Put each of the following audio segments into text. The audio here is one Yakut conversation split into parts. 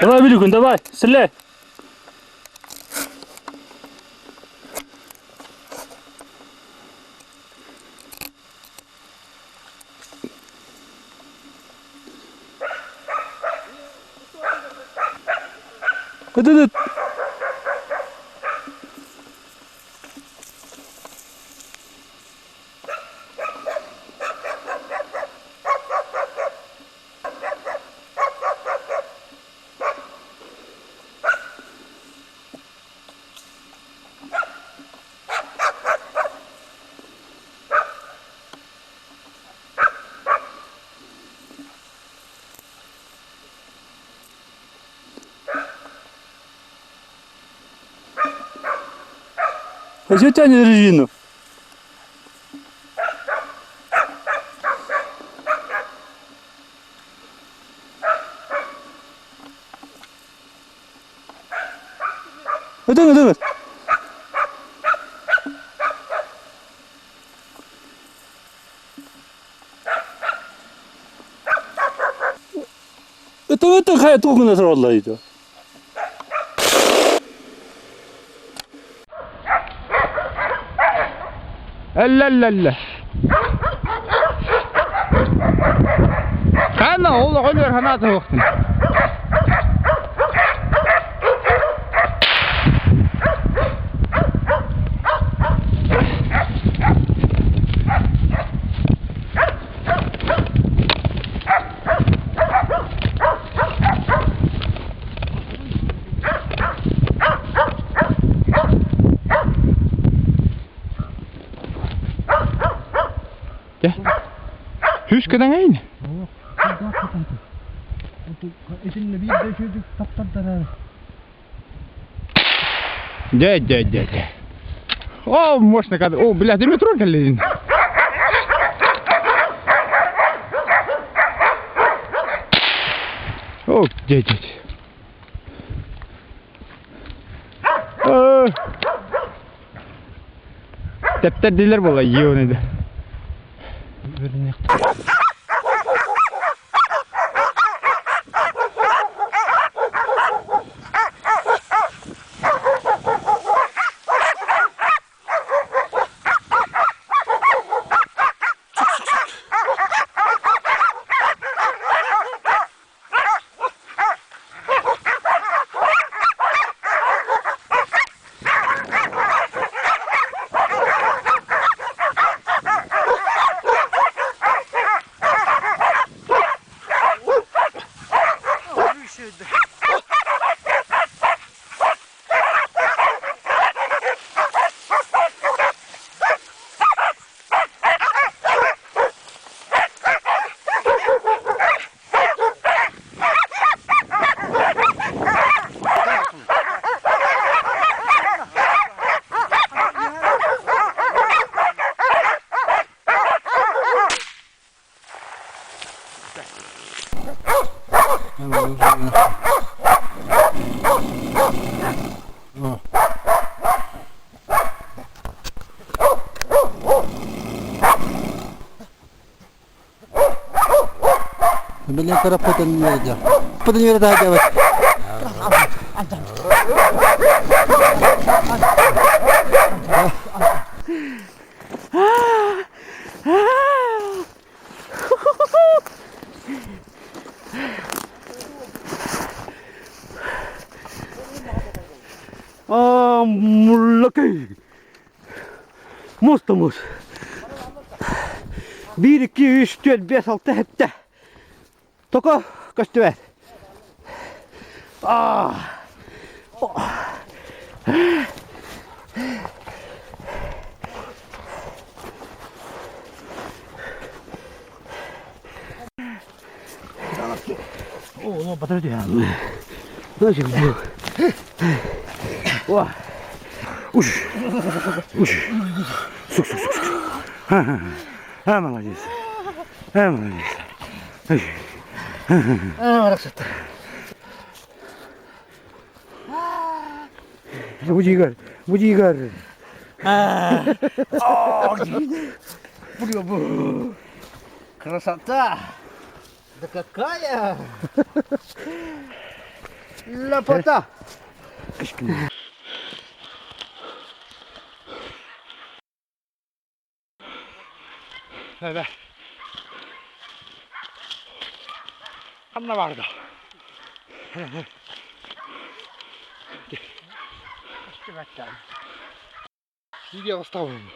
Давай, Вилюкин, давай, стреляй! Ыт-ыт-ыт! А что тянет резину? Ытын, ытын. Ытын, ытын, хайа туох гына тураллар ити? Эллэллэллэ. Ханна ол оҕонньор санаата суохтун. Дьэ, Үс кэдэҥэйин? Итиннэ биир да үчүгэйдик таптардар Дьэ, дьэ, дьэ, дьэ. О, мощно кадр. О, бля, ты метро кэллин. О, дьэ, дьэ, дьэ. Тэптэрдилэр буолла, ионы. Блин, карапотан үөрдэ. Потом үөрдэ хаҗабыт. А, муллакай. Муста мус. Биир, икки, үс, түөрт, биэс, алта, сэттэ. Токо көстүбэт. А. О, подожди. Значит, О. Уш. Уш. Сук, сук, сук, сук. А, молодец. А, молодец. А, красота. Буди Игорь, буди Игорь. Красота! Да какая! Лапота. Эбэ. Ханна баарда? Видео оставим.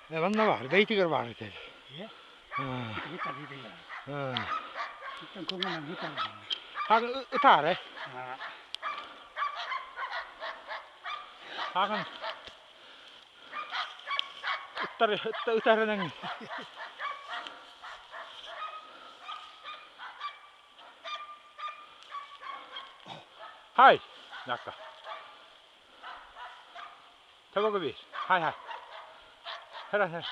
Манна баар, бэйтигэр баар этэ. Ытаары. Хаҕын ыттар ытарынан Хай, Накка. Табагы бир. Хай хай. Хара хара.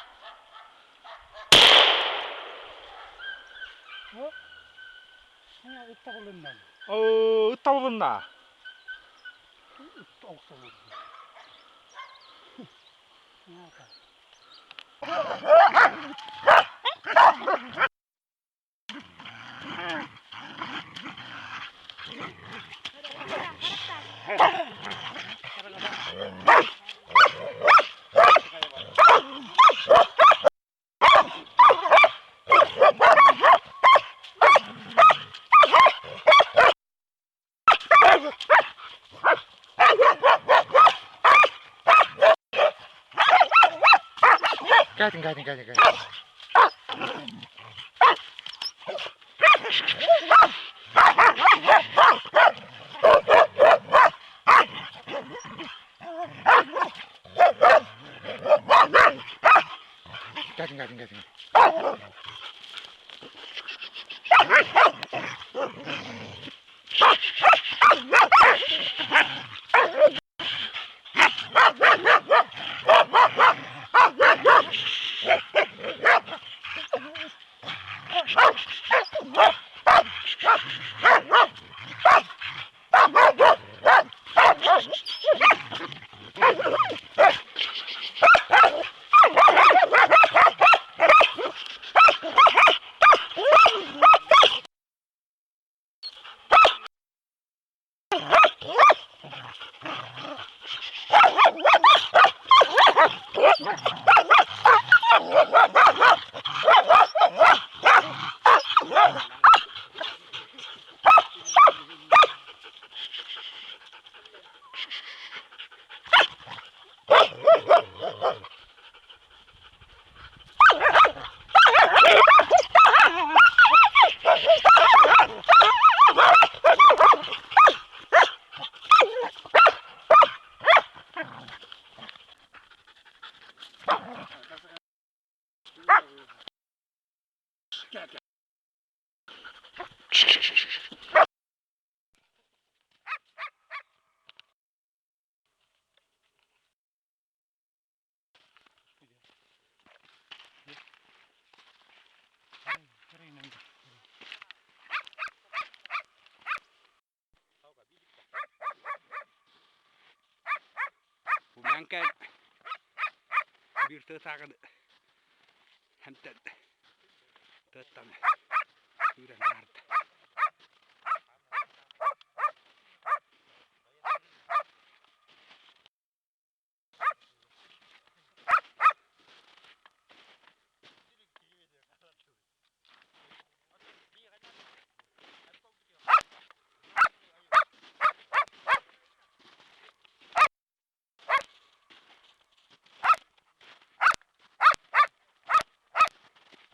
Ыт табылынна. Катин, Катин, Катин, Катин. Катин, Катин, Катин. Биир тыа сааҕын хэмтэн тыаттан үүрэн таһаарда.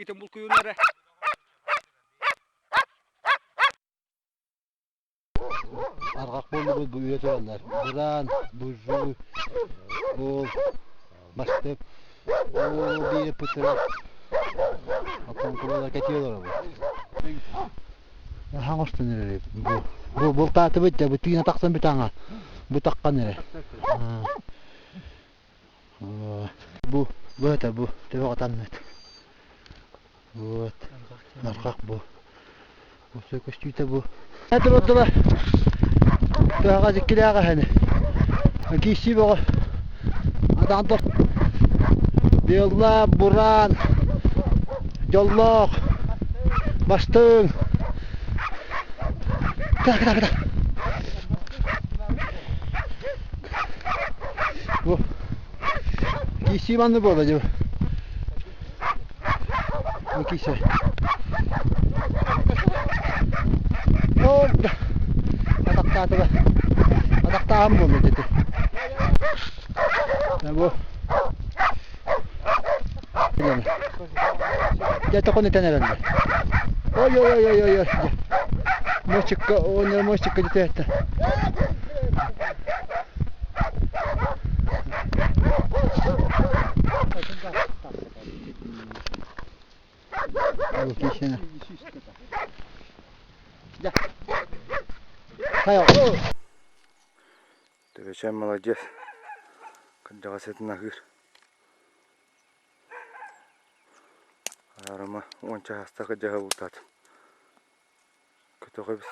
Итин булкуйунара. Арҕах буоллубут бу үйэ тураллар. Бураан, буржуй, ол мастык, ол биир пытырак, оттон кулалар кэтии олоробут. Хаҥ устун эрэ бу бу бултаатыбыт дьэ бу тыына тахсан бүтаҥа бу таххан эрэ. Бу бу это бу төбө атаммыт. Вот. Нархах бу. Осы көстүүтэ бу. Это буттулар. Тыаҕа дьиккилээх эһэни. Киисии бөҕө. Атаан Быылла, бураан, дьоллоох, бастыҥ. Так, так, так. Бу киисии манны буола дьэ. Бу киисэ. О, атахтаатыга. Атахтааһын буолла дьэ. Бу Дьэ тохон итэн эрэллэр. Ой ой ой ой ой. Мостикка, оонньор мостикка дьэ Төбөчөөн маладьыас, кырдьаҕас этин аһыыр. Аарыма уонча саастаах кырдьаҕаһы бултаатым. Көтөҕөбүт.